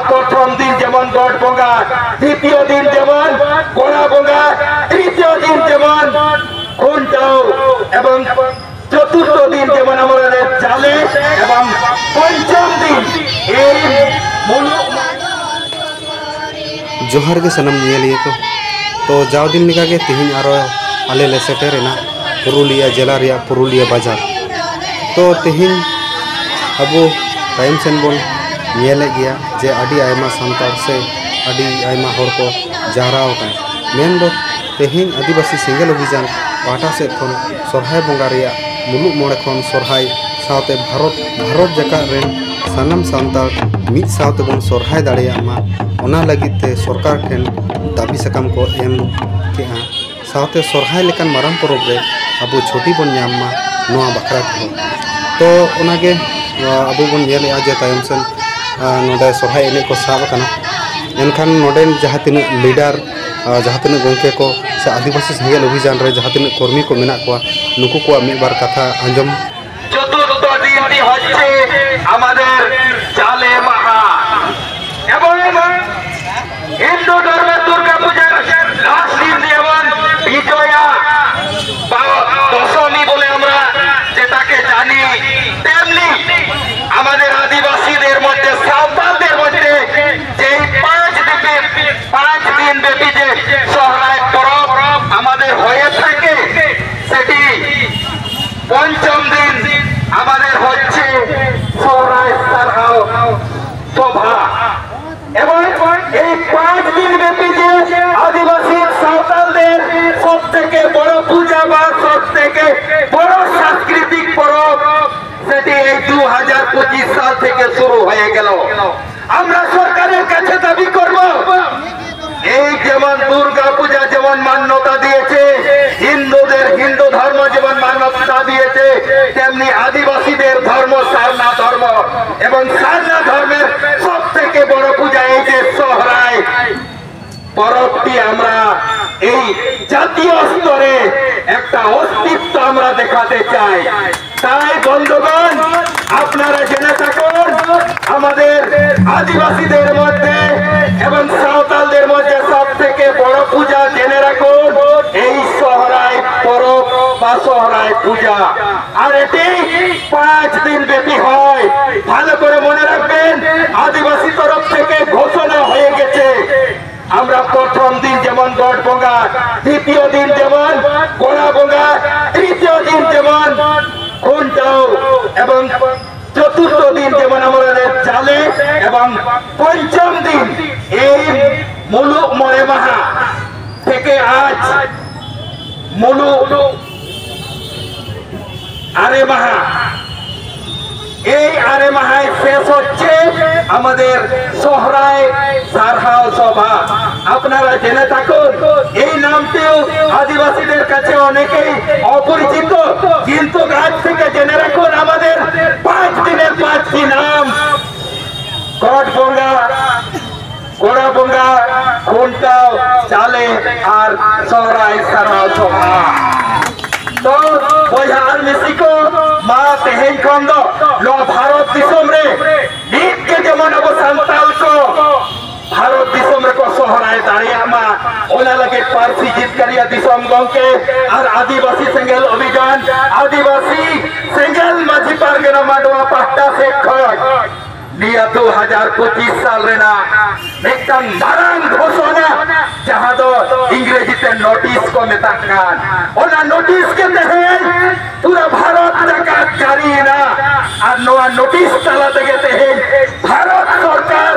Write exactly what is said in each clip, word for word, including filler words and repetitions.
ᱯᱨᱚᱛᱷᱚᱢ ᱫᱤᱱ ᱡᱮᱢᱚᱱ ᱜᱚᱴ ᱵᱚᱸᱜᱟ, ᱫᱤᱛᱤᱭᱚ ᱫᱤᱱ ᱡᱮᱢᱚᱱ ᱜᱚᱲᱟ ᱵᱚᱸᱜᱟ, ᱛᱨᱤᱛᱤᱭᱚ ᱫᱤᱱ ᱡᱮᱢᱚᱱ ᱠᱷᱩᱱᱴᱟᱹᱣ ᱮᱵᱚᱝ ᱪᱚᱛᱩᱨᱛᱷᱚ ᱫᱤᱱ ᱡᱮᱢᱚᱱ ᱟᱢᱨᱟ ᱨᱮ ᱡᱟᱞᱮ ᱮᱵᱚᱝ ᱯᱚᱧᱪᱚᱢ ᱫᱤᱱ ᱮᱭ ᱢᱩᱞᱩᱜ ᱡᱚᱦᱟᱨ ᱜᱮ ᱥᱟᱱᱟᱢ ᱧᱮᱧᱮᱞᱤᱭᱟᱹ ᱠᱚ᱾ ᱛᱚ ᱡᱟᱣ ᱫᱤᱱ ᱞᱮᱠᱟᱜᱮ ᱛᱮᱦᱮᱧ ᱟᱨᱚ ᱟᱞᱮ ᱞᱮ ᱥᱮᱴᱮᱨᱮᱱᱟ ᱯᱩᱨᱩᱞᱤᱭᱟᱹ ᱡᱮᱞᱟ ᱨᱮᱭᱟᱜ ᱯᱩᱨᱩᱞᱤᱭᱟᱹ ᱵᱟᱡᱟᱨ᱾ ᱛᱚ ᱛᱮᱦᱮᱧ ᱟᱵᱚ ᱛᱟᱭᱚᱢ ᱥᱮᱱ ᱵᱚᱱ ᱧᱮᱞᱮᱫ ᱜᱮᱭᱟ ᱡᱮ ᱟᱹᱰᱤ ᱟᱭᱢᱟ ᱥᱟᱱᱛᱟᱲ ᱥᱮ ᱟᱹᱰᱤ ᱟᱭᱢᱟ ᱦᱚᱲ ᱠᱚ ᱡᱟᱣᱨᱟ ᱟᱠᱟᱱᱟ᱾ ᱢᱮᱱᱫᱚ ᱛᱮᱦᱮᱧ ᱟᱹᱫᱤᱵᱟᱹᱥᱤ ᱥᱮᱸᱜᱮᱞ ᱚᱵᱷᱤᱡᱟᱱ ᱯᱟᱦᱴᱟ ᱥᱮᱫ ᱠᱷᱚᱱ ᱥᱚᱨᱦᱟᱭ ᱵᱚᱸᱜᱟ ᱨᱮᱭᱟᱜ ᱢᱩᱞᱩᱜ ᱢᱚᱬᱮ ᱠᱷᱚᱱ ᱥᱚᱨᱦᱟᱭ ᱥᱟᱶᱛᱮ ᱵᱷᱟᱨᱚᱛ, ᱵᱷᱟᱨᱚᱛ ᱡᱟᱠᱟᱛ ᱨᱮᱱ ᱥᱟᱱᱟᱢ ᱥᱟᱱᱛᱟᱲ ᱢᱤᱫ ᱥᱟᱶ ᱛᱮᱵᱚᱱ ᱥᱚᱨᱦᱟᱭ ᱫᱟᱲᱮᱭᱟᱜ ᱢᱟ, ᱚᱱᱟ ᱞᱟᱹᱜᱤᱫ ᱛᱮ ᱥᱚᱨᱠᱟᱨ ᱴᱷᱮᱱ ᱫᱟᱹᱵᱤ ᱥᱟᱠᱟᱢ ᱠᱚ ᱮᱢ ᱠᱮᱜᱼᱟ᱾ ᱥᱟᱶᱛᱮ ᱥᱚᱨᱦᱟᱭ ᱞᱮᱠᱟᱱ ᱢᱟᱨᱟᱝ ᱯᱚᱨᱚᱵᱽ ᱨᱮ ᱟᱵᱚ ᱪᱷᱩᱴᱤ ᱵᱚᱱ ᱧᱟᱢ ᱢᱟ, ᱱᱚᱣᱟ ᱵᱟᱠᱷᱨᱟ ᱛᱮᱦᱚᱸ᱾ ᱛᱚ ᱚᱱᱟᱜᱮ, ᱟᱵᱚ ᱵᱚᱱ ᱧᱮᱞᱮᱜᱼᱟ ᱡᱮ ᱛᱟᱭᱚᱢ ᱥᱮᱱ, ᱟᱨ ᱱᱚᱰᱮ ᱥᱚᱨᱦᱟᱭ ᱮᱱᱮᱡ ᱠᱚ ᱥᱟᱵ ᱟᱠᱟᱱᱟ᱾ ᱮᱱᱠᱷᱟᱱ ᱱᱚᱰᱮᱱ ᱡᱟᱦᱟᱸ ᱛᱤᱱᱟᱹᱜ ᱞᱤᱰᱟᱨ, ᱟᱨ ᱡᱟᱦᱟᱸ ᱛᱤᱱᱟᱹᱜ ᱜᱚᱢᱠᱮ ᱠᱚ ᱥᱮ ᱟᱹᱫᱤᱵᱟᱹᱥᱤ ᱥᱮᱸᱜᱮᱞ ᱚᱵᱷᱤᱡᱟᱱ ᱨᱮ ᱡᱟᱦᱟᱸ ᱛᱤᱱᱟᱹᱜ ᱠᱚᱨᱢᱤ ᱠᱚ ᱢᱮᱱᱟᱜ ᱠᱚᱣᱟ, ᱱᱩᱠᱩ ᱠᱚᱣᱟᱜ ᱢᱤᱫ ᱵᱟᱨ ᱠᱟᱛᱷᱟ ᱟᱸᱡᱚᱢ᱾ চতুর্থ দিনটি হচ্ছে আমাদের জালে মাহা এবং হিন্দু ধর্মে দুর্গা পূজার লাস্ট দিন যেমন বিজয়া বা দশমী বলে আমরা যেটাকে জানি, তেমনি আমাদের আদিবাসীদের মধ্যে, সাঁওতালদের মধ্যে যেই পাঁচ দিন, পাঁচ দিন ব্যাপী যে সহরায় পরব আমাদের হয়ে থাকে, সেটি পঞ্চম দিন আমাদের হচ্ছে সহরায় সারহাও সভা। এবং এই পাঁচ দিন ব্যাপী যে আদিবাসী সাঁওতালদের সব থেকে বড় পূজা বা সব থেকে বড় সাংস্কৃতিক পরব, সেটি এই দু হাজার পঁচিশ সাল থেকে শুরু হয়ে গেল। আমরা সরকারের কাছে দাবি করব, এই যেমন দুর্গা পূজা যেমন মান্যতা দিয়েছে, হিন্দুদের হিন্দু ধর্ম যেমন মান্যতা দিয়েছে, তেমনি আদিবাসীদের ধর্ম সারনা ধর্ম এবং সারনা ধর্মের সব থেকে বড় পূজা এই যে সহরায় পরবটি আমরা এই জাতীয় স্তরে একটা অস্তিত্ব আমরা দেখাতে চাই। তাই বন্ধুগণ, আপনারা জেনে থাকুন, আমাদের আদিবাসীদের মধ্যে এবং সাঁওতালদের মধ্যে সব থেকে বড় পূজা জেনে রাখুন এই সহরাই পরব বা সহরাই পূজা। আর এটি পাঁচ দিন ব্যাপী হয়। ভালো করে মনে রাখবেন, আদিবাসী তরফ থেকে ঘোষণা হয়ে গেছে, আমরা প্রথম দিন যেমন গড বঙ্গা, দ্বিতীয় দিন যেমন গোড়া বঙ্গা, তৃতীয় দিন যেমন খুনটাও এবং চতুর্থ দিন যেমন আমাদের জালে এবং পঞ্চম দিন এই মুলুক মরে মাহা থেকে আজ মুলুক আরে মাহা, এই আরে মাহায় শেষ হচ্ছে আমাদের সহরাই সারহাও সভা। আপনারা জেনে থাকুন, এই নামটিও আদিবাসীদের কাছে অনেকেই অপরিচিত, কিন্তু আজ থেকে জেনে রাখুন আমাদের পাঁচ দিনের পাঁচটি নাম: গড বঙ্গা, গোড়া বঙ্গা, খুনটাও, চালে আর সহরাই সারহাও সভা। ᱛᱚ ᱵᱚᱭᱦᱟ ᱟᱨ ᱢᱤᱥᱤ ᱠᱚ, ᱢᱟ ᱛᱮᱦᱮᱧ ᱠᱷᱚᱱ ᱫᱚ ᱱᱚᱣᱟ ᱵᱷᱟᱨᱚᱛ ᱫᱤᱥᱚᱢ ᱨᱮ ᱱᱤᱛ ᱜᱮ ᱡᱮᱢᱚᱱ ᱟᱵᱚ ᱥᱟᱱᱛᱟᱲ ᱠᱚ ᱵᱷᱟᱨᱚᱛ ᱫᱤᱥᱚᱢ ᱨᱮᱠᱚ ᱥᱚᱦᱨᱟᱭ ᱫᱟᱲᱮᱭᱟᱜ ᱢᱟ, ᱚᱱᱟ ᱞᱟᱹᱜᱤᱫ ᱯᱟᱹᱨᱥᱤ ᱡᱤᱛᱠᱟᱹᱨᱤᱭᱟᱹ ᱫᱤᱥᱚᱢ ᱜᱚᱢᱠᱮ ᱟᱨ ᱟᱹᱫᱤᱵᱟᱹᱥᱤ ᱥᱮᱸᱜᱮᱞ ᱚᱵᱷᱤᱡᱟᱱ, ᱟᱹᱫᱤᱵᱟᱹᱥᱤ ᱥᱮᱸᱜᱮᱞ ᱢᱟᱹᱡᱷᱤ ᱯᱟᱨᱜᱟᱱᱟ ᱢᱟᱰᱣᱟ ᱯᱟᱦᱴᱟ ᱥᱮᱫ ᱠᱷᱚᱱ ᱱᱤᱭᱟᱹ ᱫᱩ ᱦᱟᱡᱟᱨ ᱯᱚᱸᱪᱤᱥ ᱥᱟᱞ ᱨᱮᱱᱟᱜ ᱢᱤᱫᱴᱟᱝ ᱢᱟᱨᱟᱝ ᱜᱷᱳᱥᱚᱱᱟ, ᱡᱟᱦᱟᱸ ᱫᱚ ᱤᱝᱨᱮᱡᱤ ᱛᱮ ᱱᱳᱴᱤᱥ ᱠᱚ ᱢᱮᱛᱟᱜ ᱠᱟᱱ, ᱚᱱᱟ ᱱᱳᱴᱤᱥ ᱜᱮ ᱛᱮᱦᱮᱧ ᱯᱩᱨᱟᱹ ᱵᱷᱟᱨᱚᱛ ᱡᱟᱠᱟᱛ ᱡᱟᱹᱨᱤᱭᱮᱱᱟ᱾ ᱟᱨ ᱱᱚᱣᱟ ᱱᱳᱴᱤᱥ ᱛᱟᱞᱟ ᱛᱮᱜᱮ ᱛᱮᱦᱮᱧ ᱵᱷᱟᱨᱚᱛ ᱥᱚᱨᱠᱟᱨ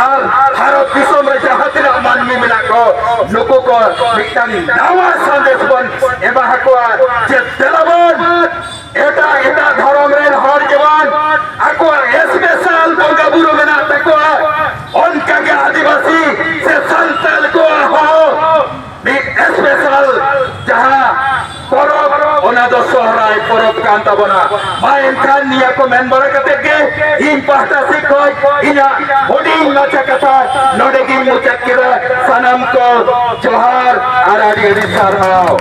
ᱟᱨ ᱵᱷᱟᱨᱚᱛ ᱫᱤᱥᱚᱢ ᱨᱮ ᱡᱟᱦᱟᱸ ᱛᱤᱱᱟᱹᱜ ᱢᱟᱹᱱᱢᱤ ᱢᱮᱱᱟᱜ ᱠᱚ, ᱱᱩᱠᱩ ᱠᱚ ᱢᱤᱫᱴᱟᱝ ᱱᱟᱣᱟ ᱥᱟᱸᱫᱮᱥ ᱵᱚᱱ ᱮᱢᱟ ᱟᱠᱚᱣᱟ ᱡᱮ ᱫᱮᱞᱟ ᱵᱚᱱ ᱮᱴᱟᱜ ᱮᱴᱟᱜ ᱫᱷᱚᱨᱚᱢ ᱨᱮᱱ ᱦᱚᱲ ᱡᱮᱢᱚᱱ ᱟᱠᱚᱣᱟᱜ ᱥᱯᱮᱥᱟᱞ ᱵᱚᱸᱜᱟ ᱵᱩᱨᱩ ᱢᱮᱱᱟᱜ ᱛᱟᱠᱚᱣᱟ, ᱚᱱᱠᱟᱜᱮ ᱟᱹᱫᱤᱵᱟᱹᱥᱤ ᱥᱮ ᱥᱟᱱᱛᱟᱲ ᱠᱚᱣᱟᱜ ᱦᱚᱸ ᱢᱤᱫ ᱥᱯᱮᱥᱟᱞ ᱡᱟᱦᱟᱸ ᱯᱚᱨᱚᱵᱽ, ᱚᱱᱟ ᱫᱚ ᱥᱚᱦᱨᱟᱭ ᱯᱚᱨᱚᱵᱽ ᱠᱟᱱ ᱛᱟᱵᱚᱱᱟ᱾ ᱢᱟ ᱮᱱᱠᱷᱟᱱ ᱱᱤᱭᱟᱹ ᱠᱚ ᱢᱮᱱ ᱵᱟᱲᱟ ᱠᱟᱛᱮ ᱜᱮ ᱤᱧ ᱯᱟᱦᱴᱟ ᱥᱮᱫ ᱠᱷᱚᱱ ᱤᱧᱟᱹᱜ ᱦᱩᱰᱤᱧ ᱢᱟᱪᱷᱟ ᱠᱟᱛᱷᱟ ᱱᱚᱰᱮ ᱜᱤᱧ ᱢᱩᱪᱟᱹᱫ ᱠᱮᱫᱟ᱾ ᱥᱟᱱᱟᱢ ᱠᱚ ᱡᱚᱦᱟᱨ ᱟᱨ ᱟᱹᱰᱤ ᱟᱹᱰᱤ ᱥᱟᱨᱦᱟᱣ᱾